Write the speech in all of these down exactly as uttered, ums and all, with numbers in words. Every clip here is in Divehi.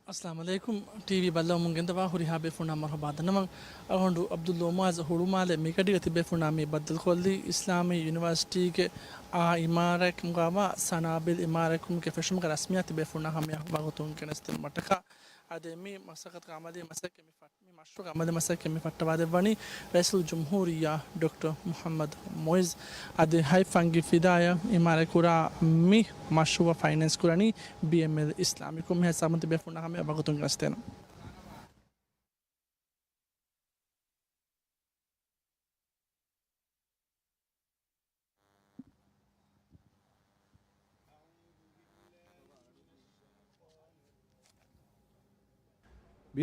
އައްސަލާމު ޢަލައިކުމް. ޓީވީ ބައްލަވަމުން ގެންދަވާ ހުރިހާ ބޭފުޅުންނަށް މަރުޙަބާ ދަންނަވަން. އަޅުގަނޑު ޢަބްދުﷲ މުޢާޒް ހުޅުމާލެ މިގަޑީގަ ތިބޭފުޅުންނާ މި ބައްދަލުކޮށްލީ އިސްލާމީ ޔުނިވާސިޓީގެ އާ އިމާރާތްކަމުގައިވާ ސަނާބިލް އިމާރާތްކުރުމުގެ ފެށުމުގެ ރަސްމިއްޔާތު ތިބޭފުޅުންނާ ހަމަޔަށް ވަގުތުން ގެނެސްދިނުމަށްޓަކާ. އަދި މި މަސައްކަތުގެ ޢަމަލީ މަސައްކަތް މި ފަ-، މި މަޝްރޫޢުގެ ޢަމަލީ މަސައްކަތް މި ފައްޓަވާދެއްވަނީ ރައީސުލްޖުމްހޫރިއްޔާ ޑޮކްޓަރ މުޙައްމަދު މުޢިއްޒު. އަދި ހަތް ފަންގި ފިދާޔަށް އިމާރާތްކުރާ މި މަޝްރޫޢަށް ފައިނޭންސް ކުރަނީ ބީއެމްއެލް އިސްލާމީ. ކޮންމެހާ ސަބަބުން ތިބޭފުޅުންނާ ހަމަޔަށް ވަގުތުން ގެނެސްދޭނަން.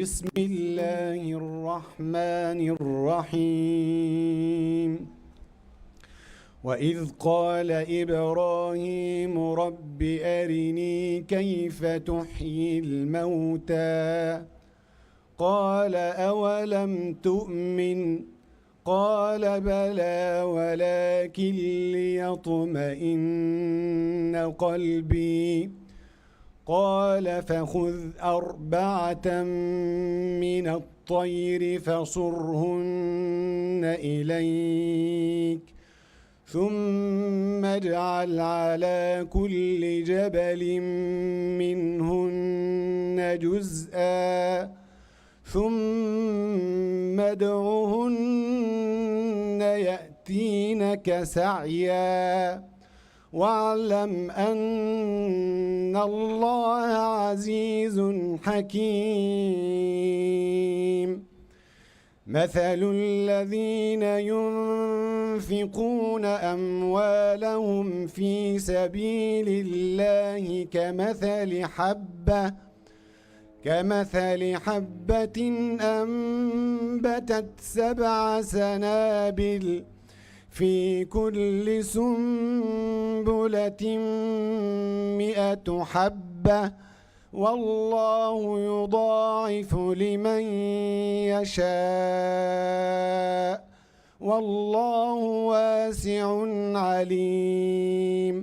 بسم الله الرحمن الرحيم. وإذ قال إبراهيم رب أرني كيف تحيي الموتى قال أولم تؤمن قال بلى ولكن ليطمئن قلبي قال فخذ أربعة من الطير فصرهن إليك ثم اجعل على كل جبل منهن جزءا ثم ادعهن يأتينك سعيا واعلم أن الله عزيز حكيم. مثل الذين ينفقون أموالهم في سبيل الله كمثل حبة كمثل حبة أنبتت سبع سنابل في كل سنبلة مئة حبة والله يضاعف لمن يشاء والله واسع عليم.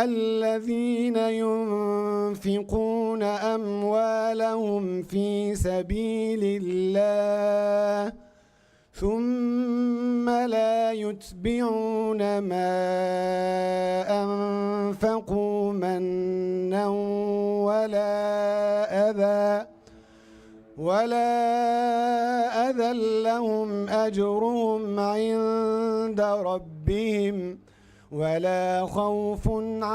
الذين ينفقون أموالهم في سبيل الله ثم لا يتبعون ما أنفقوا منا ولا أذى ولا أذى لهم أجرهم عند ربهم ولا خوف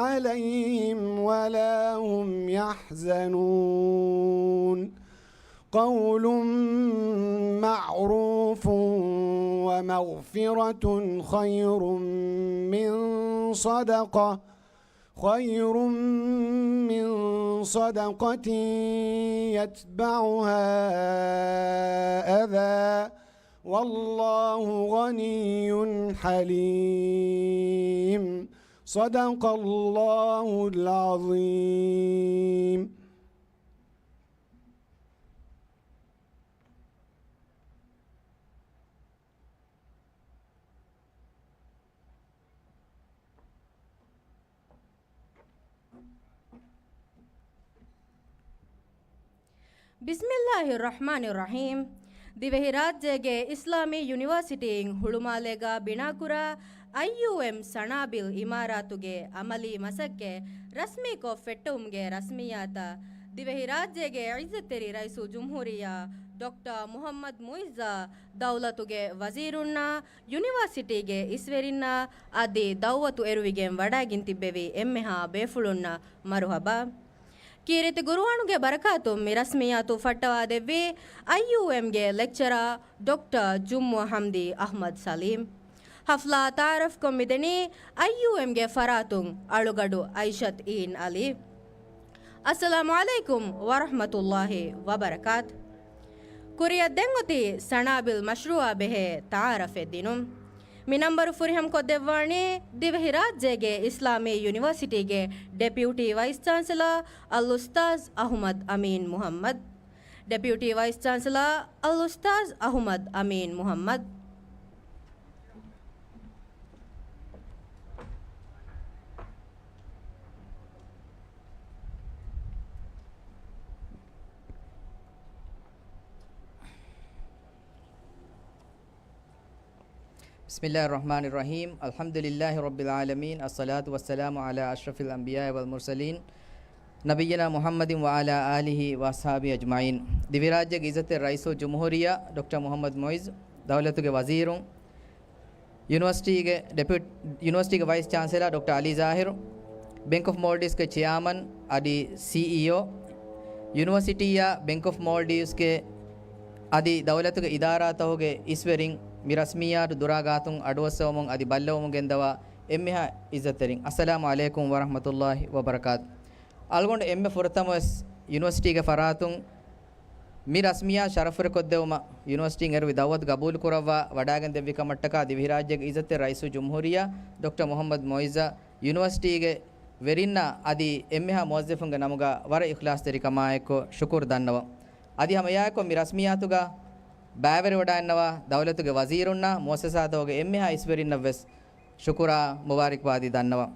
عليهم ولا هم يحزنون. قول معروف ومغفرة خير من صدقة خير من صدقة يتبعها أذى والله غني حليم. صدق الله العظيم. ބިސްމިއްލާހިއްރަޙްމާނިއްރަޙީމް. ދިވެހިރާއްޖޭގެ އިސްލާމީ ޔުނިވާސިޓީއިން ހުޅުމާލޭގާ ބިނާކުރާ އައިޔޫއެމް ސަނާބިލް އިމާރާތުގެ އަމަލީ މަސައްކަތް ރަސްމީކޮށް ފެއްޓެވުމުގެ ރަސްމިއްޔާތަށް ދިވެހިރާއްޖޭގެ ޢިއްޒަތްތެރި ރައީސުލްޖުމްހޫރިއްޔާ ޑޮކްޓަރ މުޙައްމަދު މުޢިއްޒާ ދައުލަތުގެ ވަޒީރުންނާ ޔުނިވާސިޓީގެ އިސްވެރިންނާ އަދި ދައުވަތު އެރުވިގެން ވަޑައިގެން ތިއްބެވި އެންމެހާ ބޭފުޅުންނަށް މަރުޙަބާ. ކީރިތި ޤުރުއާނުގެ ބަރަކާތުން މި ރަސްމިއްޔާތު ފައްޓަވާދެއްވީ އައިޔޫއެމްގެ ލެކްޗަރާ ޑޮކްޓަރ ޖުއްމު ޙަމްދީ އަޙްމަދު ސަލީމް. ޙަފްލާ ތަޢާރަފްކޮށް މިދެނީ އައިޔޫއެމްގެ ފަރާތުން އަޅުގަޑު އައިޝަތު އީން ޢަލީ. އައްސަލާމު ޢަލައިކުމް ވަރަޙްމަތުﷲި ވަބަރަކާތު. ކުރިއަށް ދެން އޮތީ ސަނާބިލް މަޝްރޫޢާ ބެހޭ ތަޢާރަފެއް ދިނުން. މި ނަންބަރު ފުރިހަމަކޮށްދެއްވާނީ ދިވެހިރާއްޖޭގެ އިސްލާމީ ޔުނިވާސިޓީގެ ޑެޕިއުޓީ ވައިސް ޗާންސެލާ އަލްއުސްތާޛް އަޙުމަދު އަމީން މުޙައްމަދު. ޑެޕިއުޓީ ވައިސް ޗާންސެލާ އަލްއުސްތާޛް އަޙުމަދު އަމީން މުޙައްމަދު. بسم الله الرحمن الرحيم. الحمد لله رب العالمين. الصلاة والسلام على أشرف الأنبياء والمرسلين نبينا محمد وعلى آله وأصحابه أجمعين. ދިވެހިރާއްޖޭގެ އިއްޒަތްތެރި ރައީސުލްޖުމްހޫރިއްޔާ ޑޮކްޓަރ މުޙައްމަދު މުޢިއްޒު، ދައުލަތުގެ ވަޒީރުން، ޔުނިވަރސިޓީގެ ޑެޕިއުޓް-، ޔުނިވަރސިޓީގެ ވައިސް ޗާންސެލާ ޑޮކްޓަރ އަލީ ޒާހިރު، ބެންކް އޮފް މޯލްޑިވްސްގެ ޗެއާމަން އަދި ސީއީއޯ، ޔުނިވަރސިޓީއާ ބެންކް އޮފް މޯލްޑިވްސްގެ އަދި ދައުލަތުގެ އިދާރާތަކުގެ އިސްވެރިން، މި ރަސްމިއްޔާތު ދުރާ ގާތުން އަޑުއައްސަވަމުން އަދި ބައްލަވަމުން ގެންދަވާ އެންމެހާ އިއްޒަތްތެރިން، އައްސަލާމު ޢަލައިކުމް ވަރަޙްމަތުﷲި ވަބަރަކާތު. އަޅުގަނޑު އެންމެ ފުރަތަމަވެސް ޔުނިވަރސިޓީގެ ފަރާތުން މި ރަސްމިއްޔާތު ޝަރަފުވެރިކޮށްދެވުމަށް ޔުނިވަރސިޓީން އެރުވި ދަޢުވަތު ގަބޫލުކުރައްވާ ވަޑައިގެން ދެއްވި ކަމަށްޓަކާ ދިވެހިރާއްޖޭގެ އިއްޒަތްތެރި ރައީސުލްޖުމްހޫރިއްޔާ ޑޮކްޓަރ މުޙައްމަދު މުޢިއްޒަށް ޔުނިވަރސިޓީގެ ވެރިންނާ އަދި އެންމެހާ މުވައްޒަފުންގެ ނަމުގަ ވަރަށް އިޚްލާޞްތެރިކަމާއެކު ޝުކުރު ދަންނަވަން. އަދި ހަމައެއާއެކު މި ރަސްމިއްޔާތުގަ ބައިވެރިވަޑައިންނަވާ ދައުލަތުގެ ވަޒީރުންނާ މުއައްސަސާތަކުގެ އެންމެހާ އިސްވެރިންނަށްވެސް ޝުކުރާ މުބާރިކްބާދީ ދަންނަވަން.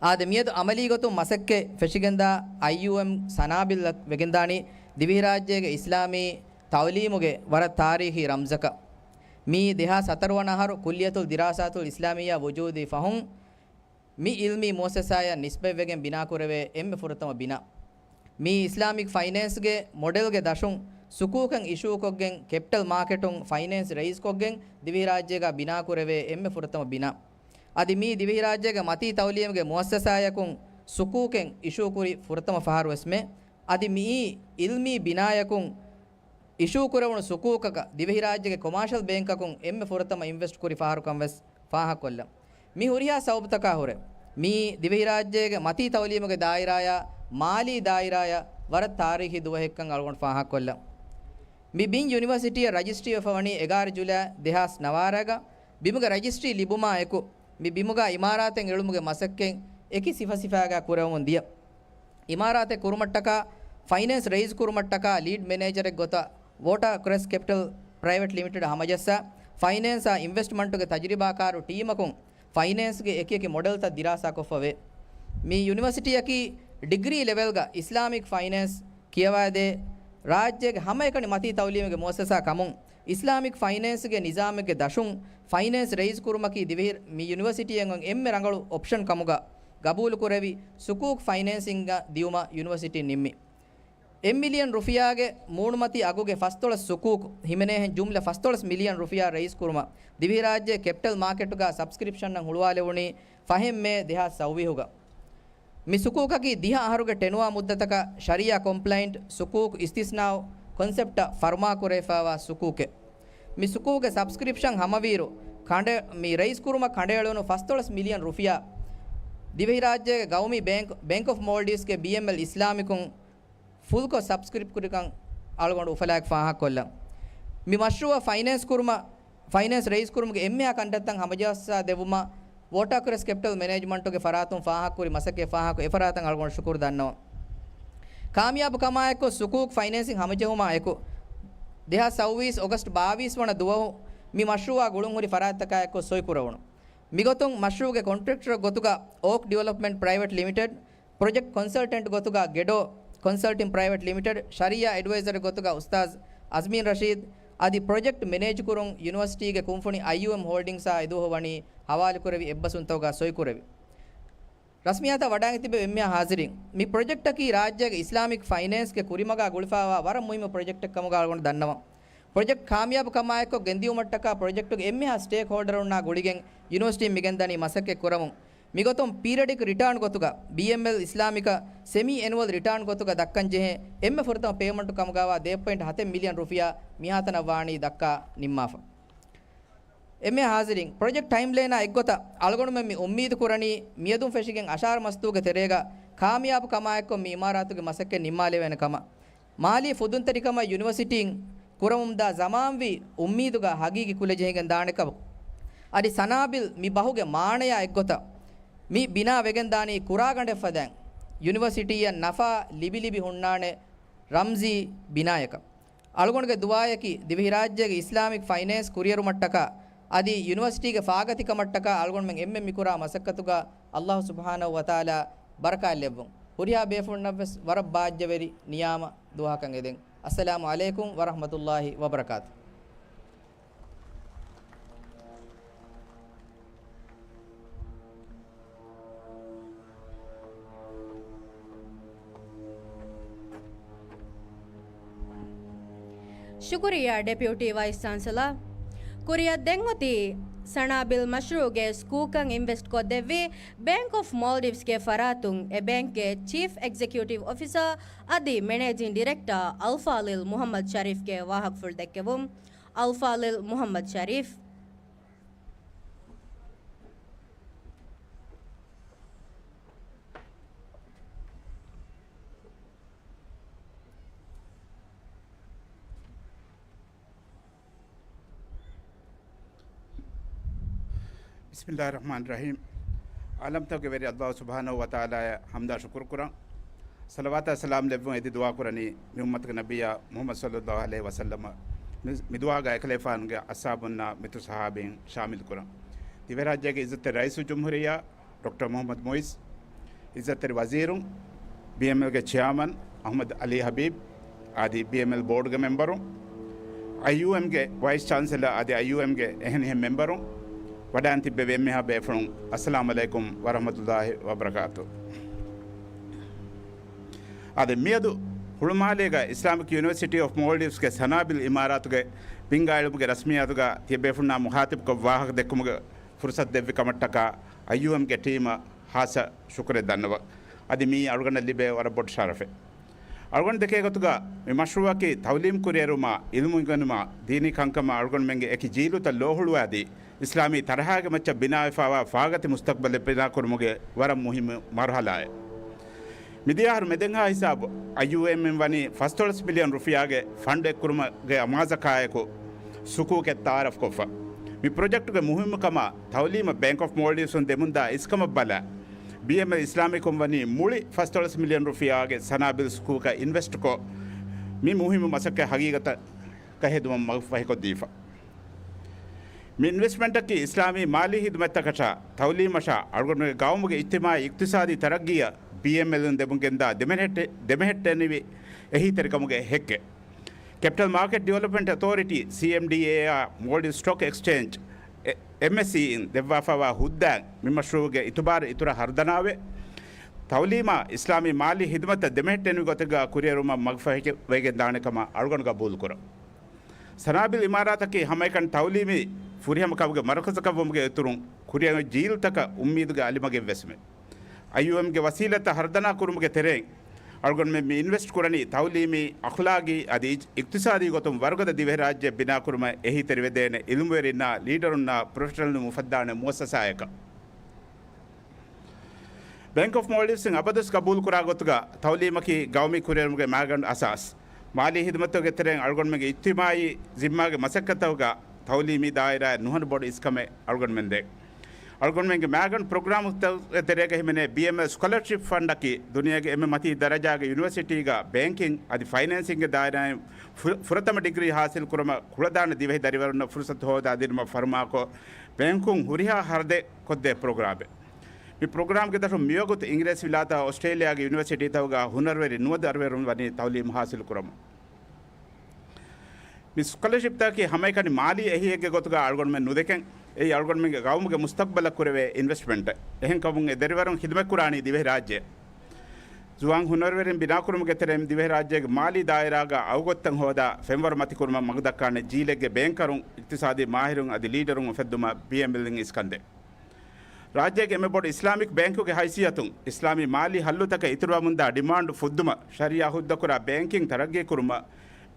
އާދެ، މިއަދު އަމަލީ ގޮތުން މަސައްކަތް ފެށިގެންދާ އައިޔޫއެމް ސަނާބިލްއަށް ވެގެންދާނީ ދިވެހިރާއްޖޭގެ އިސްލާމީ ތަޢުލީމުގެ ވަރަށް ތާރީޚީ ރަމްޒަކަށް. މީ ދެހާސް ހަތަރު ވަނަ އަހަރު ކުއްލިއްޔަތުލް ދިރާސާތުލް އިސްލާމިއްޔާ ވުޖޫދީ ފަހުން، މި އިލްމީ މުއައްސަސާއަށް ނިސްބަތްވެގެން ބިނާކުރެވޭ އެންމެ ފުރަތަމަ ބިނާ. މީ އިސްލާމިކް ފައިނޭންސްގެ މޮޑެލްގެ ދަށުން ސުކޫކެއް އިޝޫކޮށްގެން، ކެޕިޓަލް މާކެޓުން ފައިނޭންސް ރައީސްކޮށްގެން ދިވެހިރާއްޖޭގަ ބިނާކުރެވޭ އެންމެ ފުރަތަމަ ބިނާ. އަދި މީ ދިވެހިރާއްޖޭގެ މަތީ ތަޢުލީމުގެ މުއައްސަސާޔަކުން ސުކޫކެއް އިޝޫކުރި ފުރަތަމަ ފަހަރުވެސްމެ. އަދި މިއީ އިލްމީ ބިނާޔަކުން އިޝޫކުރެވުނު ސުކޫކަކަށް ދިވެހިރާއްޖޭގެ ކޮމާޝަލް ބޭންކަކުން އެންމެ ފުރަތަމަ އިންވެސްޓް ކުރި ފަހަރުކަން ވެސް ފާހަގަކޮށްލަން. މި ހުރިހާ ސަބަބުތަކާ ހުރެ، މީ ދިވެހިރާއްޖޭގެ މަތީ ތަޢުލީމުގެ ދާއިރާޔާ، މާލީ ދާއިރާޔަށް ވަރަށް ތާރީޚީ ދުވަހެއްކަން އަޅުގަނޑު ފާހަގަކޮށްލަން. މި ބިން ޔުނިވަރސިޓީއަށް ރަޖިސްޓްރީވެފަ ވަނީ އެގާރަ ޖުލައި ދެހާސް ނަވާރައިގަ. ބިމުގެ ރަޖިސްޓްރީ ލިބުމާ އެކު، މި ބިމުގަ އިމާރާތެއް އެޅުމުގެ މަސައްކަތް އެކި ސިފަސިފައިގަ ކުރެވެމުން ދިޔަ. އިމާރާތެއް ކުރުމަށްޓަކާ، ފައިނޭންސް ރައީސް ކުރުމަށްޓަކާ، ލީޑް މެނޭޖަރެއް ގޮތަށް ވޯޓާ ކްރެސްޓް ކެޕިޓަލް ޕްރައިވެޓް ލިމިޓެޑް ހަމަޖައްސާ، ފައިނޭންސާ އިންވެސްޓްމަންޓުގެ ތަޖުރިބާކާރު ޓީމަކުން ފައިނޭންސްގެ އެކިއެކި މޮޑެލްތައް ދިރާސާކޮށްފަވޭ. މި ޔުނިވަރސިޓީއަކީ ޑިގްރީ ލެވެލްގަ އިސްލާމިކް ފައިނޭންސް ކިޔަވައިދޭ، ރާއްޖޭގެ ހަމައެކަނި މަތީ ތައުލީމުގެ މުއައްސަސާ ކަމުން، އިސްލާމިކް ފައިނޭންސްގެ ނިޒާމެއްގެ ދަށުން ފައިނޭންސް ރައީސް ކުރުމަކީ ދިވެހި މި ޔުނިވަރސިޓީއަށް އޮތް އެންމެ ރަނގަޅު އޮޕްޝަން ކަމުގަ ގަބޫލުކުރެވި، ސުކޫކް ފައިނޭންސިންގ ދިއުމަށް ޔުނިވަރސިޓީ ނިންމި. އެއް މިލިއަން ރުފިޔާގެ މޫނުމަތީ އަގުގެ ފަސްދޮޅަސް ސުކޫކް ހިމެނޭހެން ޖުމްލަ ފަސްދޮޅަސް މިލިއަން ރުފިޔާ ރައީސް ކުރުމަށް ދިވެހިރާއްޖޭ ކެޕިޓަލް މާކެޓުގަ ސަބްސްކްރިޕްޝަންއަށް ހުޅުވާލެވުނީ ފަހެއް މޭ ދެހާސް ސައުވީހުގަ. މި ސުކޫކަކީ ދިހަ އަހަރުގެ ޓެނުއާ މުއްދަތަކަށް ޝަރީއާ ކޮމްޕްލައިންޓް ސުކޫކް އިސްތިސްނާއު ކޮންސެޕްޓަށް ފަރުމާކުރެވިފައިވާ ސުކޫކެއް. މި ސުކޫކްގެ ސަބްސްކްރިޕްޝަން ހަމަވީއިރު، ކަނޑަ-، މި ރައީސް ކުރުމަށް ކަނޑައެޅުނު ފަސްދޮޅަސް މިލިއަން ރުފިޔާ ދިވެހިރާއްޖޭގެ ގައުމީ ބޭންކް، ބޭންކް އޮފް މޯލްޑިވްސްގެ ބީއެމްއެލް އިސްލާމިކުން ފުލްކޮށް ސަބްސްކްރިޕް ކުރިކަން އަޅުގަނޑު އުފަލާއެކު ފާހަގަކޮށްލަން. މި މަޝްރޫއަށް ފައިނޭންސް ކުރުމަށް، ފައިނޭންސް ރައީސް ކުރުމުގެ އެންމެހާ ކަންތައްތައް ހަމަޖައްސާ ދެއްވުމަށް ވޯޓާ ކްރެސްޓް ކެޕިޓަލް މެނޭޖްމަންޓުގެ ފަރާތުން ފާހަގަކުރި މަސައްކަތް ފާހަގަކޮށް އެފަރާތަށް އަޅުގަނޑު ޝުކުރު ދަންނަވަން. ކާމިޔާބު ކަމާއެކު ސުކޫކް ފައިނޭންސިން ހަމަޖެހުމާ އެކު، ދެހާސް ސައުވީސް އޮގަސްޓް ބާވީސް ވަނަ ދުވަހު މި މަޝްރޫއާ ގުޅުންހުރި ފަރާތްތަކާއެކު ސޮއިކުރެވުނު. މިގޮތުން މަޝްރޫގެ ކޮންޓްރެކްޓަރ ގޮތުގަ އޯކް ޑިވެލޮޕްމަންޓް ޕްރައިވެޓް ލިމިޓެޑް، ޕްރޮޖެކްޓް ކޮންސަލްޓެންޓް ގޮތުގަ ގެޑޯ ކޮންސަލްޓިން ޕްރައިވެޓް ލިމިޓެޑް، ޝަރީއާ އެޑްވައިޒަރެއް ގޮތުގަ އުސްތާޒް އަޒްމީން ރަޝީދް، އަދި ޕްރޮޖެކްޓް މެނޭޖްކުރުން ޔުނިވަރސިޓީގެ ކުންފުނި އައިޔޫއެމް ހޯލްޑިންގްސްއާ އެދުވަހު ވަނީ ހަވާލުކުރެވި އެއްބަސްވުންތަކުގަ ސޮއިކުރެވި. ރަސްމިއްޔާތައް ވަޑައިގެން ތިބެ އެންމެހާ ހާޒިރީން. މި ޕްރޮޖެކްޓަކީ ރާއްޖޭގެ އިސްލާމިކް ފައިނޭންސްގެ ކުރިމަގާ ގުޅިފައިވާ ވަރަށް މުހިއްމު ޕްރޮޖެކްޓެއް ކަމުގަ އަޅުގަނޑު ދަންނަވަން. ޕްރޮޖެކްޓް ކާމިޔާބު ކަމާއެކު ގެންދިއުމަށްޓަކާ ޕްރޮޖެކްޓުގެ އެންމެހާ ސްޓޭކް ހޯލްޑަރުންނާ ގުޅިގެން ޔުނިވަރސިޓީން މިގެންދަނީ މަސައްކަތް ކުރަމުން. މިގޮތުން ޕީރިއަޑިކް ރިޓާން ގޮތުގަ، ބީއެމްއެލް އިސްލާމިކަށް ސެމީ އެނުއަލް ރިޓާން ގޮތުގަ ދައްކަންޖެހޭ އެންމެ ފުރަތަމަ ޕޭމަންޓު ކަމުގައިވާ ދޭއް ޕޮއިންޓް ހަތެއް މިލިއަން ރުފިޔާ މިހާތަނަށް ވާނީ ދައްކާ ނިންމާފަ. އެންމެހާ ހާޒިރީން، ޕްރޮޖެކްޓް ޓައިމްލައިނާ އެއްގޮތަށް އަޅުގަނޑުމެން މި އުއްމީދު ކުރަނީ މިއަދުން ފެށިގެން އަށާރަ މަސްދުވަހުގެ ތެރޭގަ ކާމިޔާބު ކަމާއެކު މި އިމާރާތުގެ މަސައްކަތް ނިންމާލެވޭނެ ކަމަށް. މާލީ ފުދުންތެރިކަމަށް ޔުނިވަރސިޓީން ކުރަމުންދާ ޒަމާންވީ އުއްމީދުގަ ހަގީގީ ކުލަ ޖެހިގެން ދާނެ ކަމަށް. އަދި ސަނާބިލް މި ބަހުގެ މާނަޔާ އެއްގޮތަށް މި ބިނާ ވެގެން ދާނީ ކުރާގަނޑެއް ފަދައިން ޔުނިވަރސިޓީއަށް ނަފާ ލިބި ލިބި ހުންނާނެ ރަމްޒީ ބިނާޔަކަށް. އަޅުގަނޑުގެ ދުޢާޔަކީ ދިވެހިރާއްޖޭގެ އިސްލާމިކް ފައިނޭންސް ކުރިއެރުމަށްޓަކާ އަދި ޔުނިވަރސިޓީގެ ފާގަތިކަމަށްޓަކާ އަޅުގަނޑުމެން އެންމެން މިކުރާ މަސައްކަތުގަ ﷲ ސުބްޙާނަހޫ ވަތަޢާލާ ބަރަކާތް ލެއްވުން. ހުރިހާ ބޭފުޅުންނަށްވެސް ވަރަށް ބާއްޖަވެރި ނިޔާމަ ދުވަހަކަށް އެދެން. އައްސަލާމު ޢަލައިކުމް ވަރަޙްމަތުﷲި ވަބަރަކާތު. ޝުކުރިއްޔާ ޑެޕިއުޓީ ވައިސް ޗާންސެލަރ. ކުރިއަށް ދެން އޮތީ ސަނާބިލް މަޝްރޫޢުގެ ސްކޫލްކަން އިންވެސްޓް ކޮށްދެއްވި ބޭންކް އޮފް މޯލްޑިވްސްގެ ފަރާތުން އެ ބޭންކްގެ ޗީފް އެގްޒެކިއުޓިވް އޮފިސަރ އަދި މެނޭޖިން ޑިރެކްޓަރ އަލްފާޟިލް މުޙައްމަދު ޝަރީފްގެ ވާހަކަފުޅު ދެއްކެވުން. އަލްފާޟިލް މުޙައްމަދު ޝަރީފް. ބިސްމިﷲ ރަޙްމާނި ރަޙީމް. ޢާލަމްތަކުގެ ވެރި ﷲ ސުބްޙާނަހޫ ވަތަޢާލާއަށް ޙަމްދާ ޝުކުރު ކުރަން. ޞަލަވާތާ ސަލާމް ލެއްވުން އެދި ދުޢާ ކުރަނީ މި އުއްމަތުގެ ނަބިއްޔާ މުޙައްމަދު ޞައްލަﷲ ޢަލައިހި ވަސައްލަމަ. މި، މި ދުޢާގަ އެކަލޭފާނުގެ އަޞްޙާބުންނާ މެދު ޞަޙާބީން ޝާމިލް ކުރަން. ދިވެހިރާއްޖޭގެ ޢިއްޒަތްތެރި ރައީސުލްޖުމްހޫރިއްޔާ ޑޮކްޓަރ މުޙައްމަދު މުޢިއްޒު، ޢިއްޒަތްތެރި ވަޒީރުން، ބީއެމްއެލްގެ ޗެއާމަން އަޙްމަދު ޢަލީ ޙަބީބް އަދި ބީއެމްއެލް ބޯޑުގެ މެމްބަރުން، އައިޔޫއެމްގެ ވައިސް ޗާންސެލަރ އަދި އައިޔޫއެމްގެ އެހެނިހެން މެމްބަރުން، ވަޑައިން ތިއްބެވި އެންމެހާ ބޭފުޅުން، އައްސަލާމު ޢަލައިކުމް ވަރަޙްމަތުﷲ ވަބަރަކާތު. އާދެ، މިއަދު ހުޅުމާލޭގަ އިސްލާމިކް ޔުނިވަރސިޓީ އޮފް މޯލްޑިވްސްގެ ސަނާބިލް އިމާރާތުގެ ބިންގާ އިލްމުގެ ރަސްމިއްޔާތުގަ ތިޔަބޭފުޅުންނާ މުޚާތިބްކޮށް ވާހަކަ ދެއްކުމުގެ ފުރުޞަތު ދެއްވި ކަމަށްޓަކާ އައިޔޫއެމްގެ ޓީމަށް ޚާއްޞަ ޝުކުރެއް ދަންނަވަން. އަދި މިއީ އަޅުގަނޑަށް ލިބޭ ވަރަށް ބޮޑު ޝަރަފެއް. އަޅުގަނޑު ދެކޭ ގޮތުގަ މި މަޝްރޫޢަކީ ތަޢުލީމް ކުރިއެރުމާ، ޢިލްމު އިންގެނުމާ، ދީނީ ކަންކަމާ އަޅުގަނޑުމެންގެ އެކި ޖީލުތައް ލޯހުޅުވާދީ، އިސްލާމީ ތަރަހާގެ މައްޗަށް ބިނާވެފައިވާ ފާގަތި މުސްތަޤްބަލެއް ބިނާކުރުމުގެ ވަރަށް މުހިއްމު މަރުޙަލާއެއް. މިދިޔަ އަހަރު މެދެންހާ ހިސާބު އައިޔޫއެމްއިން ވަނީ ފަންސަވީސް މިލިއަން ރުފިޔާގެ ފަންޑް އެއްކުރުމުގެ އަމާޒަކާއެކު ސުކޫކެއް ތަޢާރަފްކޮށްފަ. މި ޕްރޮޖެކްޓުގެ މުހިއްމުކަމާ، ތަޢުލީމަށް ބޭންކް އޮފް މޯލްޑިވްސުން ދެމުންދާ އިސްކަމަށް ބަލާ، ބީއެމްއެލް އިސްލާމިކުން ވަނީ މުޅި ފަންސަވީސް މިލިއަން ރުފިޔާގެ ސަނާބިލް ސުކޫކަށް އިންވެސްޓްކޮށް، މި މުހިއްމު މަސައްކަތް ހަގީގަތަކަށް ހެދުމަށް މަގުފަހިކޮށްދީފަ. މި އިންވެސްޓްމަންޓަކީ އިސްލާމީ މާލީ ހިދުމަތްތަކަށާ، ތަޢުލީމަށާ، އަޅުގަނޑުގެ ގައުމުގެ އިޖްތިމާޢީ އިޤްތިޞާދީ ތަރައްގީއަށް ބީއެމްއެލްއިން ދެމުންގެންދާ ދެމެހެއްޓެ-، ދެމެހެއްޓެނިވި އެހީތެރިކަމުގެ ހެއްކެއް. ކެޕިޓަލް މާކެޓް ޑިވެލޮޕްމަންޓް އޮތޯރިޓީ، ސީއެމްޑީއޭއާ، މޯލްޑިވް ސްޓޮކް އެކްސްޗޭންޖް، އެ-، އެމްއެސްސީއިން ދެއްވާފައިވާ ހުއްދައިން މި މަޝްރޫޢުގެ އިތުބާރު އިތުރަށް ހަރުދަނާވެ، ތަޢުލީމާ އިސްލާމީ މާލީ ހިދުމަތަށް ދެމެހެއްޓެނިވި ގޮތެއްގަ ކުރިއެރުމަށް މަގުފަހިވެގެންދާނެ ކަމަށް އަޅުގަނޑު ގަބޫލުކުރަން. ސަނާބިލް އިމާރާތަކީ ހަމައެކަނި ތަޢުލީމީ ފުރިހަމަ ކަމުގެ މަރުކަޒަކަށްވުމުގެ އިތުރުން، ކުރިއަށް ޖީލުތަކަށް އުއްމީދުގެ އަލިމަގެއްވެސްމެ. އައިޔޫއެމްގެ ވަސީލަތްތައް ހަރުދަނާ ކުރުމުގެ ތެރެއިން، އަޅުގަނޑުމެން މި އިންވެސްޓް ކުރަނީ ތަޢުލީމީ، އަޚްލާގީ އަދި އިޖް-، އިޤްތިޞާދީ ގޮތުން ވަރުގަދަ ދިވެހިރާއްޖެއެއް ބިނާކުރުމަށް އެހީތެރިވެދޭނެ ޢިލްމުވެރިންނާ ލީޑަރުންނާ ޕްރޮފެޝަނަލުން އުފައްދާނެ މުއައްސަސާއަކަށް. ބޭންކް އޮފް މޯލްޑިވްސްއިން އަބަދުވެސް ގަބޫލުކުރާ ގޮތުގަ ތަޢުލީމަކީ ގައުމީ ކުރިއެރުމުގެ މައިގަނޑު އަސާސް. މާލީ ހިދުމަތުގެ ތެރެއިން އަޅުގަނޑުމެންގެ އިޖްތިމާޢީ ޒިންމާގެ މަސައްކަތްތަކުގަ ތަޢުލީމީ ދާއިރާއަށް ނުހަނު ބޮޑު އިސްކަމެއް އަޅުގަނޑުމެން ދޭ. އަޅުގަނޑުމެންގެ މައިގަނޑު ޕްރޮގްރާމުތަކުގެ ތެރޭގަ ހިމެނޭ ބީއެމްއެލް ސްކޮލަރޝިޕް ފަންޑަކީ ދުނިޔޭގެ އެންމެ މަތީ ދަރަޖާގެ ޔުނިވަރސިޓީގަ ބޭންކިން އަދި ފައިނޭންސިންގެ ދާއިރާއިން ފު-، ފުރަތަމަ ޑިގްރީ ހާސިލް ކުރުމަށް ކުޅަދާނަ ދިވެހި ދަރިވަރުންނަށް ފުރުސަތު ހޯދާ ދިނުމަށް ފަރުމާކޮށް، ބޭންކުން ހުރިހާ ހަރަދެއް ކޮށްދޭ ޕްރޮގްރާމެއް. މި ޕްރޮގްރާމްގެ ދަށުން މިވަގުތު އިނގިރޭސިވިލާތާ އޮސްޓްރޭލިޔާގެ ޔުނިވަރސިޓީތަކުގަ ހުނަރުވެރި ނުވަ ދަރިވަރުން ވަނީ ތަޢުލީމު ހާސިލު ކުރަމުން. މި ސްކޮލަރޝިޕްތަކަކީ ހަމައެކަނި މާލީ އެހީއެއްގެ ގޮތުގަ އަޅުގަނޑުމެން ނުދެކެން، އެއީ އަޅުގަނޑުމެންގެ ގައުމުގެ މުސްތަޤްބަލަށް ކުރެވޭ އިންވެސްޓްމަންޓެއް. އެހެންކަމުން އެ ދަރިވަރުން ޚިދުމަތްކުރާނީ ދިވެހިރާއްޖެ. ޒުވާން ހުނަރުވެރިން ބިނާކުރުމުގެ ތެރެއިން ދިވެހިރާއްޖޭގެ މާލީ ދާއިރާގަ އަގުގޮތްތައް ހޯދާ ފެންވަރު މަތިކުރުމަށް މަގުދައްކާނެ ޖީލެއްގެ ބޭންކަރުން، އިޤްތިޞާދީ މާހިރުން އަދި ލީޑަރުން އުފެއްދުމަށް ބީއެމްއެލްއިން އިސްކަންދޭ. ރާއްޖޭގެ އެންމެ ބޮޑު އިސްލާމިކް ބޭންކުގެ ހައިސިއްޔަތުން އިސްލާމީ މާލީ ހައްލުތަކަށް އިތުރުވަމުންދާ ޑިމާންޑު ފުއްދުމަށް ޝަރީޢާ ހުއްދަކުރާ ބޭންކިން ތަރައްގީކުރުމަށް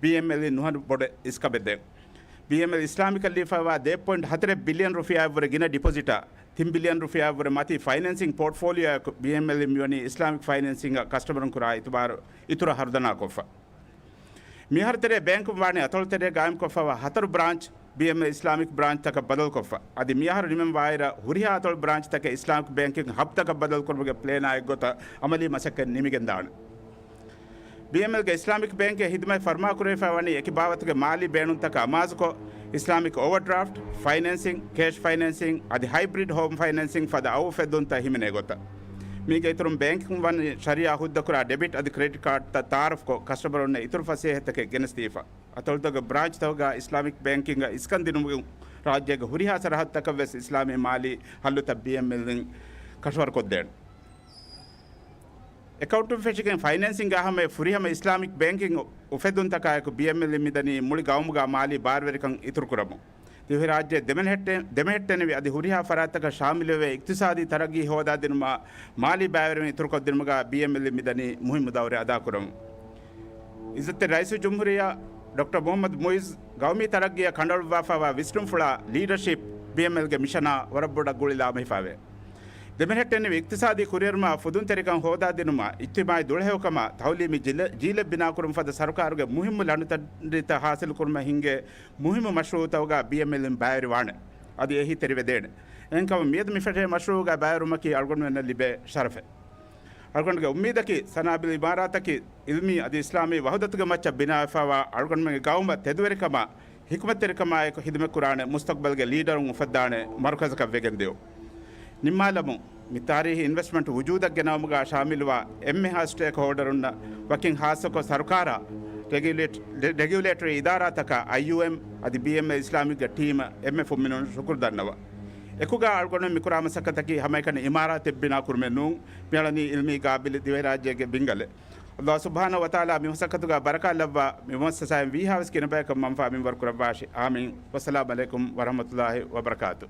ބީއެމްއެލްއިން ނުހަނު ބޮޑެއް އިސްކަމެއް ދޭން. ބީއެމްއެލް އިސްލާމިކަށް ލިޔެފައިވާ ދެ ޕޮއިންޓް ހަތަރެއް ބިލިއަން ރުފިޔާއަށްވުރެ ގިނަ ޑިޕޮޒިޓާ، ތިން ބިލިއަން ރުފިޔާއަށްވުރެ މަތީ ފައިނޭންސިން ޕޯޓްފޯލިއޯއަކު ބީއެމްއެލްއިން މިވަނީ އިސްލާމިކް ފައިނޭންސިންއަށް ކަސްޓަމަރުން ކުރާ އިތުބާރު އިތުރަށް ހަރުދަނާކޮށްފަ. މިއަހަރު ތެރޭ ބޭންކުން ވާނީ އަތޮޅު ތެރޭ ގާއިމްކޮށްފައިވާ ހަތަރު ބްރާންޗް ބީއެމްއެލް އިސްލާމިކް ބްރާންޗްތަކަށް ބަދަލުކޮށްފަ. އަދި މިއަހަރު ނިމެންވާއިރަށް ހުރިހާ އަތޮޅު ބްރާންޗްތަކެއް އިސްލާމިކް ބޭންކިން ހަބްތަކަށް ބަދަލުކުރުމުގެ ޕްލޭނާ އެއްގޮތަށް އަމަލީ މަސައްކަތް ނިމިގެންދާނެ. ބީއެމްއެލްގެ އިސްލާމިކް ބޭންކެއް ހިދުމަތް ފަރުމާކުރެވިފައިވަނީ އެކި ބާވަތުގެ މާލީ ބޭނުންތަކަށް އަމާޒުކޮށް، އިސްލާމިކް އޯވަރޑްރާފްޓް، ފައިނޭންސިން، ކޭޝް ފައިނޭންސިން އަދި ހައިބްރިޑް ހޯމް ފައިނޭންސިން ފަދަ އައު އުފެއްދުންތައް ހިމެނޭ ގޮތަށް. މީގެ އިތުރުން ބޭންކުން ވަނީ ޝަރީޢާ ހުއްދަކުރާ ޑެބިޓް އަދި ކްރެޑިޓް ކާޑްތައް ތައާރަފްކޮށް، ކަސްޓަމަރުންނަށް އިތުރު ފަސޭހަތަކެއް ގެނެސްދީފަ. އަތޮޅުތަކުގެ ބްރާންޗްތަކުގަ އިސްލާމިކް ބޭންކިންއަށް އިސްކަން ދިނުމުގެ ރާއްޖޭގެ ހުރިހާ ސަރަހައްދުތަކަށްވެސް އިސްލާމީ މާލީ ހައްލުތައް ބީއެމްއެލްއިން ކަށަވަރުކޮށްދޭނެ. އެކައުންޓުން ފެށިގެން ފައިނޭންސިންގ ހަމަޔަށް ފުރިހަމަ އިސްލާމިކް ބޭންކިން އުފެދުންތަކާއެކު ބީއެމްއެލްއިން މިދަނީ މުޅި ގައުމުގަ މާލީ ބާރުވެރިކަން އިތުރުކުރަމުން. ދިވެހިރާއްޖެ ދެމެހެއްޓެ-، ދެމެހެއްޓެނިވި އަދި ހުރިހާ ފަރާތްތަކަށް ޝާމިލުވެ، އިޤްތިޞާދީ ތަރައްގީ ހޯދާދިނުމަށް މާލީ ބާރުވެރިން އިތުރުކޮށްދިނުމުގަ ބީއެމްއެލްއިން މިދަނީ މުހިއްމު ދައުރެއް އަދާކުރަމުން. އިއްޒަތްތެރި ރައީސުލްޖުމްހޫރިއްޔާ ޑޮކްޓަރ މުޙައްމަދު މުޢިއްޒު ގައުމީ ތަރައްގީއަށް ކަނޑައަޅުއްވާފައިވާ ވިސްނުންފުޅާ، ލީޑަޝިޕް، ބީއެމްއެލްގެ މިޝަނާ ވަރަށް ބޮޑަށް ގުޅިލާމެހިފައިވޭ. ދެމެހެއްޓެނިވި އިޤްތިޞާދީ ކުރިއެރުމާ، ފުދުންތެރިކަން ހޯދާދިނުމާ، އިޖްތިމާޢީ ދުޅަހެޔޮކަމާ، ތަޢުލީމީ ޖިލަ-، ޖީލެއް ބިނާކުރުން ފަދަ ސަރުކާރުގެ މުހިއްމު ލަނޑުތަނޑިތައް ޙާޞިލުކުރުމަށް ހިންގޭ މުހިއްމު މަޝްރޫޢުތަކުގަ ބީއެމްއެލްއިން ބައިވެރިވާނެ. އަދި އެހީތެރިވެދޭނެ. އެހެންކަމުން މިއަދު މިފެށޭ މަޝްރޫޢުގަ ބައިވެރިވުމަކީ އަޅުގަނޑުމެންނަށް ލިބޭ ޝަރަފެއް. އަޅުގަނޑުގެ އުއްމީދަކީ، ސަނާބިލް އިމާރާތަކީ އިލްމީ އަދި އިސްލާމީ ވަޙުދަތުގެ މައްޗަށް ބިނާވެފައިވާ އަޅުގަނޑުމެންގެ ގައުމަށް ތެދުވެރިކަމާ، ޙިކުމަތްތެރިކަމާއެކު ޚިދުމަތްކުރާނެ މުސްތަޤްބަލްގެ ލީޑަރުން އުފައްދާނެ މަރުކަޒަކަށް ވެގެންދިޔުން. ނިންމާލަމުން، މި ތާރީޚީ އިންވެސްޓްމަންޓް ވުޖޫދަށް ގެނައުމުގަ ޝާމިލުވާ އެންމެހާ ސްޓޭކްހޯލްޑަރުންނަށް ވަކިން ޚާއްޞަކޮށް ސަރުކާރާ، ރެގިއުލޭޓް-، ރެ-، ރެގިއުލޭޓަރީ އިދާރާތަކާ، އައިޔޫއެމް އަދި ބީއެމްއެ އިސްލާމިކްގެ ޓީމަށް އެންމެ ފުންމިނުން ޝުކުރު ދަންނަވަން. އެކުގަ އަޅުގަނޑުމެން މިކުރާ މަސައްކަތަކީ ހަމައެކަނި އިމާރާތެއް ބިނާކުރުމެއް ނޫން، މިއަޅަނީ ޢިލްމީ ޤާބިލު ދިވެހިރާއްޖޭގެ ބިންގަލެއް. ﷲ ސުބްޙާނަހޫ ވަތަޢާލާ މި މަސައްކަތުގަ ބަރަކާތް ލައްވާ، މި މުއައްސަސާއިން ވީހާވެސް ގިނަ ބަޔަކަށް މަންފާ މިންވަރު ކުރައްވާށި. އާމީން. ވައްސަލާމް ޢަލައިކުމް ވަރަޙްމަތުﷲި ވަބަރަކާތު.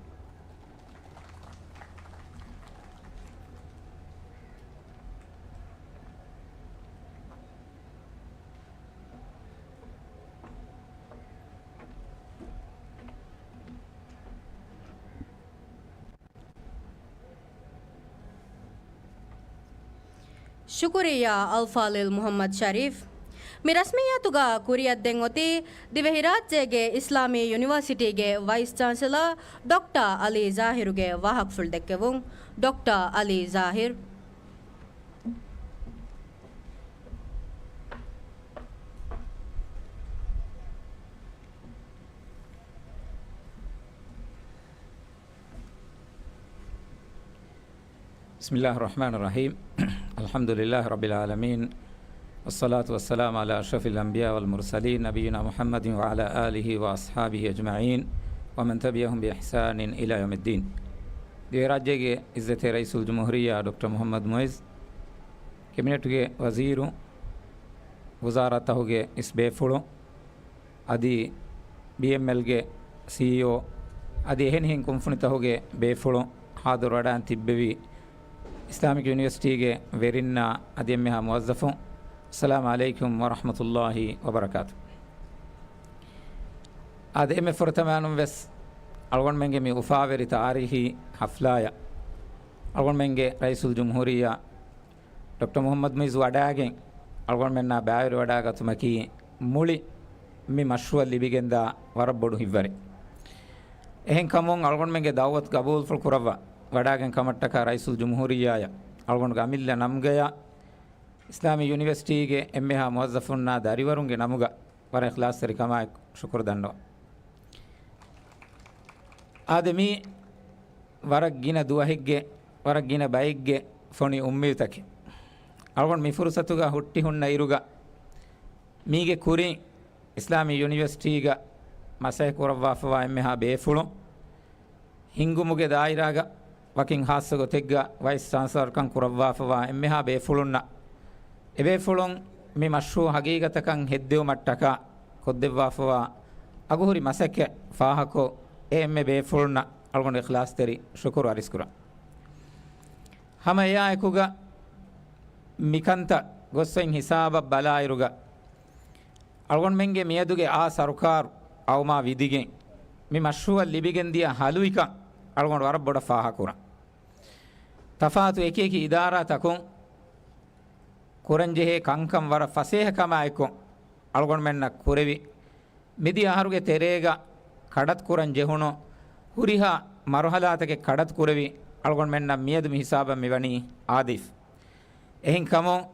ޝުކުރިއްޔާ އަލްފާޟިލް މުޙައްމަދު ޝަރީފް. މި ރަސްމިއްޔާތުގަ ކުރިއަށް ދެން އޮތީ ދިވެހިރާއްޖޭގެ އިސްލާމީ ޔުނިވަރސިޓީގެ ވައިސް ޗާންސެލަރ ޑޮކްޓަރ އަލީ ޒާހިރުގެ ވާހަކަފުޅު ދެއްކެވުން. ޑޮކްޓަރ އަލީ ޒާހިރު. بسم الله الرحمن الرحيم. الحمد لله رب العالمين. والصلاة والسلام على أشرف الأنبياء والمرسلين نبينا محمد وعلى آله وأصحابه أجمعين ومن تبعهم بإحسان إلى يوم الدين. ދިވެހިރާއްޖޭގެ އިއްޒަތްތެރި ރައީސުލްޖުމްހޫރިއްޔާ ޑޮކްޓަރ މުޙައްމަދު މުޢިއްޒު، ކެބިނެޓުގެ ވަޒީރު، ވުޒާރާތަކުގެ އިސް ބޭފުޅުން، އަދި ބީއެމްއެލްގެ ސީއީއޯ، އަދި އެހެނިހެން ކުންފުނިތަކުގެ ބޭފުޅުން ޙާޟިރުވެވަޑައިން ތިއްބެވި އިސްލާމިކް ޔުނިވަރސިޓީގެ ވެރިންނާ އަދި އެންމެހާ މުވައްޒަފުން، އައްސަލާމު ޢަލައިކުމް ވަރަޙްމަތުﷲި ވަބަރަކާތު. އާދެ، އެންމެ ފުރަތަމައިނުން ވެސް އަޅުގަނޑުމެންގެ މި އުފާވެރި ތާރީޚީ ޙަފްލާއަށް އަޅުގަނޑުމެންގެ ރައީސުލްޖުމްހޫރިއްޔާ ޑޮކްޓަރ މުޙައްމަދު މުޢިއްޒު ވަޑައިގެން އަޅުގަނޑުމެންނާ ބައިވެރިވަޑައިގަތުމަކީ މުޅި މި މަޝްރޫޢަށް ލިބިގެންދާ ވަރަށް ބޮޑު ހިތްވަރެއް. އެހެންކަމުން އަޅުގަނޑުމެންގެ ދަޢުވަތު ގަބޫލުފުޅު ކުރައްވާ ވަޑައިގެން ކަމަށްޓަކާ ރައީސުލްޖުމްހޫރިއްޔާއަށް އަޅުގަނޑުގެ އަމިއްލަ ނަމުގަޔާ އިސްލާމީ ޔުނިވަރސިޓީގެ އެންމެހާ މުވައްޒަފުންނާ ދަރިވަރުންގެ ނަމުގަ ވަރަށް އިޚްލާޞްތެރިކަމާއެކު ޝުކުރު ދަންނަވަން. އާދެ، މީ ވަރަށް ގިނަ ދުވަހެއްގެ، ވަރަށް ގިނަ ބައެއްގެ ފޮނި އުއްމީދުތަކެއް. އަޅުގަނޑު މި ފުރުޞަތުގަ ހުއްޓި ހުންނަ އިރުގަ މީގެ ކުރިން އިސްލާމީ ޔުނިވަރސިޓީގަ މަސައްކަތް ކުރައްވާފަވާ އެންމެހާ ބޭފުޅުން، ހިންގުމުގެ ދާއިރާގަ ވަކިން ޚާއްޞަ ގޮތެއްގަ ވައިސް ޗާންސަލަރުކަން ކުރައްވާފަވާ އެންމެހާ ބޭފުޅުންނަށް، އެބޭފުޅުން މި މަޝްރޫޢު ހަގީގަތަކަށް ހެއްދެވުމަށްޓަކާ ކޮށްދެއްވާފަވާ އަގުހުރި މަސައްކަތް ފާހަގަކޮށް، އެ އެންމެ ބޭފުޅުންނަށް އަޅުގަނޑު އިޚްލާޞްތެރި ޝުކުރު އަރިސްކުރަން. ހަމަ އެއާއެކުގަ މިކަންތައް ގޮސްވެން ހިސާބަށް ބަލާއިރުގަ، އަޅުގަނޑުމެންގެ މިއަދުގެ އާ ސަރުކާރު އައުމާ ވިދިގެން، މި މަޝްރޫޢަށް ލިބިގެންދިޔަ ހަލުވިކަން އަޅުގަނޑު ވަރަށް ބޮޑަށް ފާހަގަކުރަން. ތަފާތު އެކިއެކި އިދާރާތަކުން ކުރަންޖެހޭ ކަންކަން ވަރަށް ފަސޭހަކަމާއެކު އަޅުގަނޑުމެންނަށް ކުރެވި، މިދިޔަ އަހަރުގެ ތެރޭގަ ކަޑަތު ކުރަން ޖެހުނު ހުރިހާ މަރުހަލާތަކެއް ކަޑަތު ކުރެވި، އަޅުގަނޑުމެންނަށް މިއަދު މި ހިސާބަށް މިވަނީ އާދެވިފަ. އެހެންކަމުން،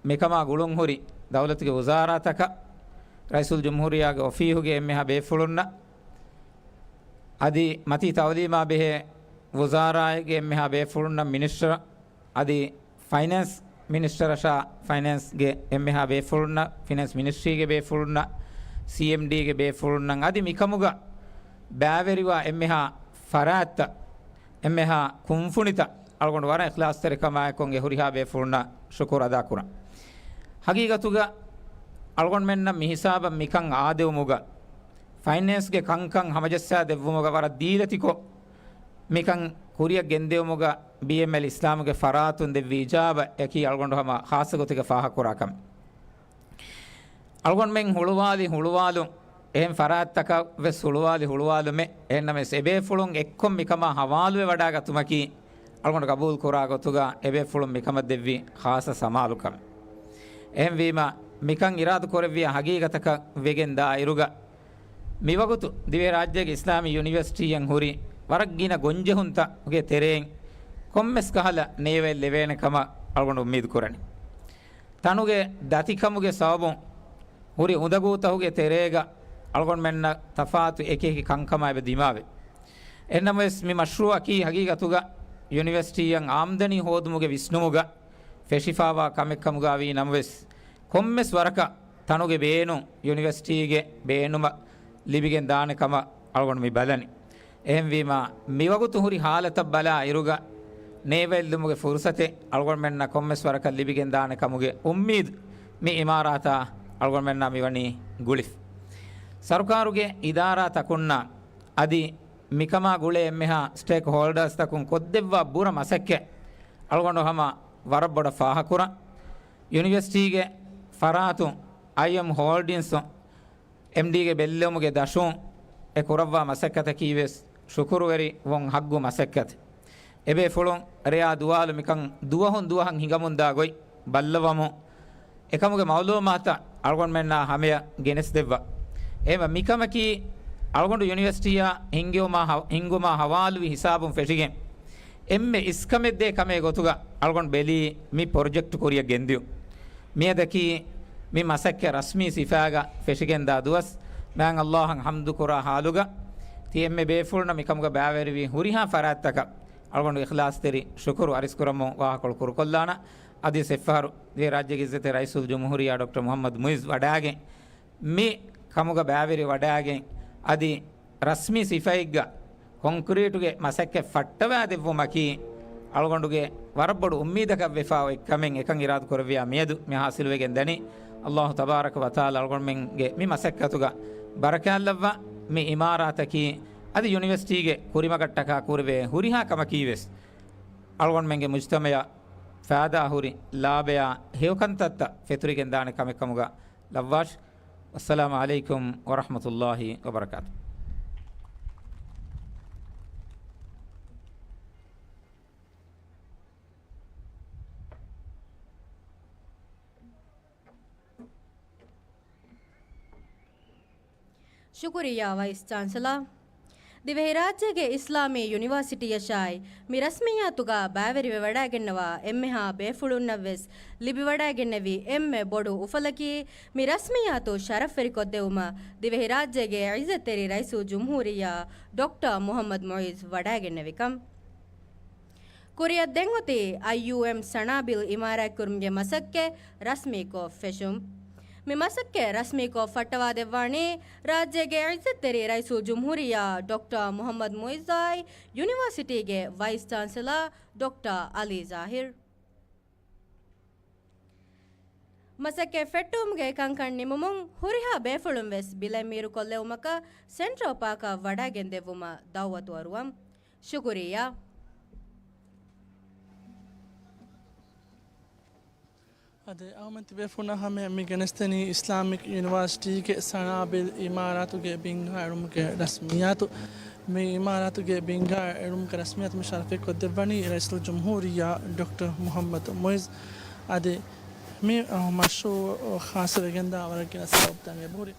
މިކަމާ ގުޅުންހުރި ދައުލަތުގެ ވުޒާރާތަކަށް، ރައީސުލްޖުމްހޫރިއްޔާގެ އޮފީހުގެ އެންމެހާ ބޭފުޅުންނަށް، އަދި މަތީ ތައުލީމާ ބެހޭ ވުޒާރާގެ އެންމެހާ ބޭފުޅުންނަށް، މިނިސްޓަރ، އަދި ފައިނޭންސް މިނިސްޓަރަށާ، ފައިނޭންސްގެ އެންމެހާ ބޭފުޅުންނަށް، ފިނޭންސް މިނިސްޓްރީގެ ބޭފުޅުންނަށް، ސީއެމްޑީގެ ބޭފުޅުންނަށް، އަދި މިކަމުގަ ބައިވެރިވާ އެންމެހާ ފަރާތްތައް، އެންމެހާ ކުންފުނިތައް އަޅުގަނޑު ވަރަށް އިޚްލާޞްތެރިކަމާއެކު އެ ހުރިހާ ބޭފުޅުންނަށް ޝުކުރު އަދާކުރަން. ހަގީގަތުގަ އަޅުގަނޑުމެންނަށް މިހިސާބަށް މިކަން އާދެވުމުގަ، ފައިނޭންސްގެ ކަންކަން ހަމަޖައްސާ ދެއްވުމުގަ ވަރަށް ދީލަތިކޮށް، މިކަން ކުރިއަށް ގެންދެވުމުގަ ބީއެމްއެލް އިސްލާމްގެ ފަރާތުން ދެއްވި އިޖާބަ އެކީ އަޅުގަނޑު ހަމަ ޚާއްޞަ ގޮތެއްގަ ފާހަގަކުރާ ކަމެއް. އަޅުގަނޑުމެން ހުޅުވާލި ހުޅުވާލުން، އެހެން ފަރާތްތަކަށް ވެސް ހުޅުވާލި ހުޅުވާލުމެއް. އެހެންނަމަވެސް، އެބޭފުޅުން އެއްކޮށް މިކަމާ ހަވާލުވެވަޑާގަތުމަކީ، އަޅުގަނޑު ގަބޫލުކުރާ ގޮތުގަ އެބޭފުޅުން މިކަމަށް ދެއްވި ޚާއްޞަ ސަމާލުކަމެއް. އެހެންވީމަ، މިކަން އިރާދަ ކުރެއްވިޔާ ހަގީގަތަކަށް ވެގެން ދާއިރުގަ، މިވަގުތު ދިވެހިރާއްޖޭގެ އިސްލާމީ ޔުނިވަރސިޓީއަށް ހުރި ވަރަށް ގިނަ ގޮންޖެހުންތަކުގެ ތެރެއިން ކޮންމެސް ކަހަލަ ނޭވައެއް ލެވޭނެ ކަމަށް އަޅުގަނޑު އުއްމީދު ކުރަނީ. ތަނުގެ ދަތިކަމުގެ ސަބަބުން ހުރި އުނދަގޫތަކުގެ ތެރޭގަ އަޅުގަނޑުމެންނަށް ތަފާތު އެކި އެކި ކަންކަމާ އެބަ ދިމާވޭ. އެހެންނަމަވެސް، މި މަޝްރޫއަކީ ހަގީގަތުގަ ޔުނިވަރސިޓީއަށް އާމްދަނީ ހޯދުމުގެ ވިސްނުމުގަ ފެށިފާވާ ކަމެއް ކަމުގަ ވީ ނަމަވެސް، ކޮންމެސް ވަރަކަށް ތަނުގެ ބޭނުން ޔުނިވަރސިޓީގެ ބޭނުމަށް ލިބިގެން ދާނެ ކަމަށް އަޅުގަނޑު މި ބަލަނީ. އެހެންވީމާ، މިވަގުތު ހުރި ހާލަތަށް ބަލާ އިރުގަ، ނޭވައެއް ލިބުމުގެ ފުރުސަތެއް އަޅުގަނޑުމެންނަށް ކޮންމެސް ވަރަކަށް ލިބިގެން ދާނެ ކަމުގެ އުއްމީދު މި އިމާރާތާ އަޅުގަނޑުމެންނާ މިވަނީ ގުޅިފަ. ސަރުކާރުގެ އިދާރާތަކުންނާ އަދި މިކަމާ ގުޅޭ އެންމެހާ ސްޓޭކް ހޯލްޑާސްތަކުން ކޮށްދެއްވާ ބުރަ މަސައްކަތް އަޅުގަނޑު ހަމަ ވަރަށް ބޮޑަށް ފާހަކުރަން. ޔުނިވަރސިޓީގެ ފަރާތުން އައިއެމް ހޯލްޑިންސުން އެމްޑީގެ ބެއްލެވުމުގެ ދަށުން އެ ކުރައްވާ މަސައްކަތަކީ ވެސް ޝުކުރުވެރި ވުން ހައްގު މަސައްކަތެއް. އެބޭފުޅުން ރެޔާ ދުވާލު މިކަން ދުވަހުން ދުވަހަށް ހިނގަމުންދާ ގޮތް ބައްލަވަމުން، އެކަމުގެ މައުލޫމާތުތައް އަޅުގަނޑުމެންނާ ހަމަޔަށް ގެނެސްދެއްވާ. އެހެންވެ، މިކަމަކީ އަޅުގަނޑު ޔުނިވަރސިޓީއާ ހިންގެވުމާ ހަ-، ހިންގުމާ ހަވާލުވި ހިސާބުން ފެށިގެން، އެންމެ އިސްކަމެއްދޭ ކަމެއް ގޮތުގަ އަޅުގަނޑު ބެލީ މި ޕްރޮޖެކްޓް ކުރިއަށް ގެންދިއުން. މިއަދަކީ މި މަސައްކަތް ރަސްމީ ސިފާގަ ފެށިގެންދާ ދުވަސް. މާތް ﷲ އަށް ޙަމްދު ކުރާ ޙާލުގަ، ތި އެންމެ ބޭފުޅުންނަށް މިކަމުގަ ބައިވެރިވި ހުރިހާ ފަރާތްތަކަށް އަޅުގަނޑު އިޚްލާޞްތެރި ޝުކުރު އަރިސްކުރަމުން ވާހަކަކޮޅު ކުރުކޮށްލާނަން. އަދި އެއްފަހަރު ދިވެހިރާއްޖޭގެ އިއްޒަތްތެރި ރައީސުލްޖުމްހޫރިއްޔާ ޑޮކްޓަރ މުޙައްމަދު މުޢިއްޒު ވަޑައިގެން، މި ކަމުގަ ބައިވެރި ވަޑައިގެން، އަދި ރަސްމީ ސިފައެއްގަ ކޮންކްރީޓުގެ މަސައްކަތް ފައްޓަވާދެއްވުމަކީ، އަޅުގަނޑުގެ ވަރަށް ބޮޑު އުއްމީދަކަށް ވެފާ އޮތް ކަމެއް. އެކަން އިރާދަ ކުރެއްވިޔާ މިއަދު މި ޙާޞިލުވެގެން ދަނީ. ﷲ ތަބާރަކަ ވަތަޢާލާ އަޅުގަނޑުމެންގެ މި މަސައްކަތުގަ ބަރަކާތްލައްވާ. މި އިމާރާތަކީ އަދި ޔުނިވަރސިޓީގެ ކުރިމަގަށްޓަކާ ކުރެވޭ ހުރިހާ ކަމަކީ ވެސް، އަޅުގަނޑުމެންގެ މުޖްތަމަޢަށް ފައިދާ ހުރި ލާބަޔާ ހެޔޮކަންތައްތައް ފެތުރިގެން ދާނެ ކަމެއް ކަމުގަ ލައްވާށި. ވައްސަލާމު ޢަލައިކުމް ވަރަޙްމަތުﷲ ވަބަރަކާތުހު. ޝުކުރިއްޔާ ވައިސް ޗާންސެލާ. ދިވެހިރާއްޖޭގެ އިސްލާމީ ޔުނިވާސިޓީއަށާއި މި ރަސްމިއްޔާތުގަ ބައިވެރިވެ ވަޑައިގެންނަވާ އެންމެހާ ބޭފުޅުންނަށް ވެސް ލިބިވަޑައިގެންނެވި އެންމެ ބޮޑު އުފަލަކީ، މި ރަސްމިއްޔާތު ޝަރަފްވެރިކޮށްދެވުމަށް ދިވެހިރާއްޖޭގެ އިއްޒަތްތެރި ރައީސުލްޖުމްހޫރިއްޔާ ޑޮކްޓަރ މުޙައްމަދު މުޢިއްޒު ވަޑައިގެންނެވިކަން. ކުރިއަށް ދެން އޮތީ އައިޔޫއެމް ސަނާބިލް އިމާރާތްކުރުމުގެ މަސައްކަތް ރަސްމީކޮށް ފެށުން. މި މަސައްކަތް ރަސްމީކޮށް ފައްޓަވާދެއްވާނީ ރާއްޖޭގެ އިއްޒަތްތެރި ރައީސުލްޖުމްހޫރިއްޔާ ޑޮކްޓަރ މުޙައްމަދު މުޢިއްޒާއި ޔުނިވާސިޓީގެ ވައިސް ޗާންސެލާ ޑޮކްޓަރ އަލީ ޒާހިރު. މަސައްކަތް ފެއްޓުވުމުގެ ކަންކަން ނިމުމުން ހުރިހާ ބޭފުޅުން ވެސް ބިލެއް މީރުކޮށްލެވުމަކަށް ސެންޓްރަލް ޕާކަށް ވަޑައިގެންދެއްވުމަށް ދަޢުވަތު އަރުވަން. ޝުކުރިއްޔާ. އަދި އަހަރުމެން ތިބޭފުޅުންނާ ހަމަޔަށް މި ގެނެސްދެނީ އިސްލާމިކް ޔުނިވާސިޓީގެ ސަނާބިލް އިމާރާތުގެ ބިންގާ އެޅުމުގެ ރަސްމިއްޔާތު. މި އިމާރާތުގެ ބިންގާ އެޅުމުގެ ރަސްމިއްޔާތު މި ޝަރަފްވެރިކޮށްދެއްވަނީ ރައީސުލްޖުމްހޫރިއްޔާ ޑޮކްޓަރ މުޙައްމަދު މުޢިއްޒު. އަދި މި، އަ، މަޝްރޫޢު ޚާއްޞަވެގެންދާ ވަރަށް ގިނަ ސަބަބުތައް އެބަހުރި.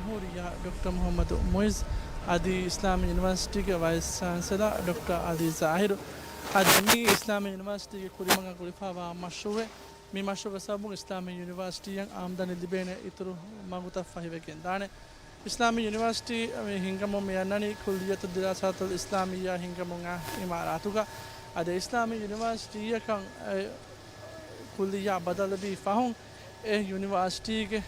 ޖުމްހޫރިއްޔާ ޑޮކްޓަރ މުޙައްމަދު މުޢިއްޒު، އަދި އިސްލާމީ ޔުނިވަރސިޓީގެ ވައިސް ޗާންސެލާ ޑޮކްޓަރ އަލީ ޒާހިރު. އަދި މީ އިސްލާމީ ޔުނިވަރސިޓީގެ ކުރިމަގަށް ގުޅިފައިވާ މަޝްރޫޢެއް. މި މަޝްރޫޢުގެ ސަބަބުން އިސްލާމީ ޔުނިވަރސިޓީއަށް އާމްދަނީ ލިބޭނެ އިތުރު މަގުތައް ފަހިވެގެން ދާނެ. އިސްލާމީ ޔުނިވަރސިޓީ މި ހިންގަމުން މި އަންނަނީ ކުއްލިއްޔަތު ދިރާސާތުލް އިސްލާމިއްޔާ ހިންގަމުން އާ އިމާރާތުގަ. އަދި އިސްލާމީ ޔުނިވަރސިޓީއަކަށް އެ ކުއްލިއްޔާ ބަދަލުވި ފަހުން، އެ ޔުނިވަރސިޓީގެ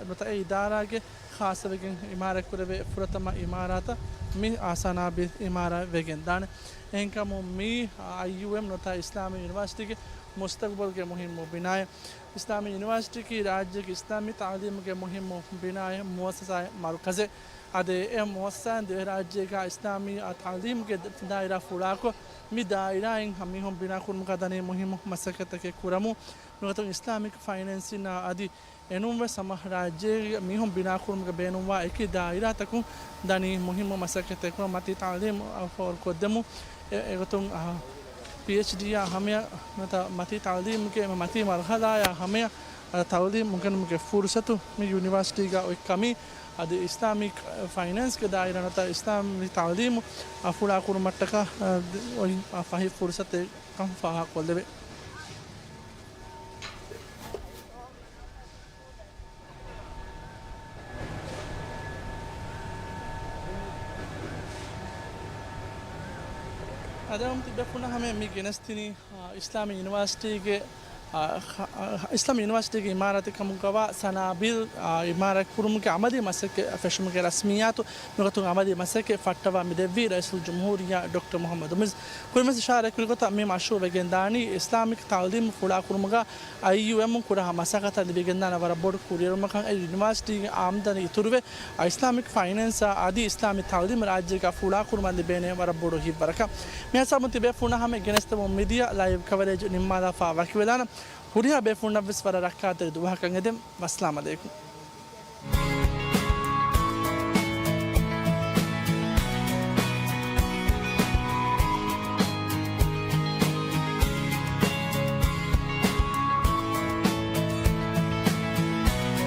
ނުވަތަ އެ އިދާރާގެ ޚާއްޞަވެގެން އިމާރާތްކުރެވޭ ފުރަތަމަ އިމާރާތަށް މި ސަނާބިލް އިމާރާތް ވެގެން ދާނެ. އެހެންކަމުން މީ އައިޔޫއެމް ނުވަތަ އިސްލާމީ ޔުނިވަރސިޓީގެ މުސްތަގުބަލުގެ މުހިއްމު ބިނާއެއް. އިސްލާމީ ޔުނިވަރސިޓީއަކީ ރާއްޖޭގެ އިސްލާމީ ތަޢުލީމުގެ މުހިއްމު ބިނާއެއް، މުއައްސަސާއެއް، މަރުކަޒެއް. އަދި އެ މުއައްސަސާއިން ދިވެހިރާއްޖޭގަ އިސްލާމީ ތަޢުލީމުގެ ދާއިރާ ފުޅާކޮށް، މި ދާއިރާއިން މީހުން ބިނާކުރުމުގަ ދަނީ މުހިއްމު މަސައްކަތްތަކެއް ކުރަމުން. ނުވަތަ އިސްލާމިކް ފައިނޭންސިން އަދި އެނޫންވެސް ހަމަ ރާއްޖޭގެ މީހުން ބިނާކުރުމުގެ ބޭނުންވާ އެކި ދާއިރާތަކުން ދަނީ މުހިއްމު މަސައްކަތެއް ކުރަން. މަތީ ތަޢުލީމު ފޯރުކޮށްދެމުން އެ-، އެގޮތުން، އަ، ޕީއެޗްޑީއާ ހަމަޔަށް ނުވަތަ މަތީ ތަޢުލީމުގެ މަތީ މަރުހަލާޔާ ހަމަޔަށް، އަ، ތަޢުލީމު އުނގެނުމުގެ ފުރުސަތު މި ޔުނިވަރސިޓީގަ އޮތް ކަމީ، އަދި އިސްލާމިކް ފައިނޭންސްގެ ދާއިރާ ނުވަތަ އިސްލާމީ ތަޢުލީމު ފުޅާކުރުމަށްޓަކާ، އަ، އޮތް ފަހި ފުރުސަތެއް ކަން ފާހަގަކޮށްލެވޭ. އަދި ތިބޭފުޅުންނަށް ހަމަ މި ގެނެސްދިނީ، އާ، އިސްލާމީ ޔުނިވަރސިޓީގެ، އާ، އިސްލާމީ ޔުނިވަރސިޓީގެ އިމާރާތެއް ކަމުގަވާ ސަނާބިލް، އާ، އިމާރާތް ކުރުމުގެ އަމަލީ މަސައްކަތް ފެށުމުގެ ރަސްމިއްޔާތު ނުވަތަ އަމަލީ މަސައްކަތް ފައްޓަވާ މި ދެއްވީ ރައީސުލް ޖުމްހޫރިއްޔާ ޑޮކްޓަރ މުޙައްމަދު މުޢިއްޒު. ކުރިންވެސް އިޝާރާތްކުރި ގޮތަށް މި މަޝްރޫޢު ވެގެން ދާނީ އިސްލާމިކް ތަޢުލީމު ފުޅާކުރުމުގަ އައިޔޫއެމުން ކުރާ މަސައްކަތަށް ލިބިގެންދާނެ ވަރަށް ބޮޑު ކުރިއެރުމަކަށް. އެ ޔުނިވަރސިޓީގެ އާމްދަނީ އިތުރުވެ، އިސްލާމިކް ފައިނޭންސާ އަދި އިސްލާމީ ތަޢުލީމު ރާއްޖޭގަ ފުޅާކުރުމަށް ލިބޭނެ ވަރަށް ބޮޑު ހިތްވަރަކަށް. މިހާ ސަބަބުން ތިބޭފުޅުންނަށް ހަމަ ގެނެސްދެމުން މިދިޔަ ލައިވް ކަވަރޭޖް ނިންމާލާފަ ވަކިވެލާނަން. ހުރިހާ ބޭފުޅުންނަށްވެސް ވަރަށް ރައްކާތެރި ދުވަހަކަށް އެދެން. ވައްސަލާމް އަލައިކުމް.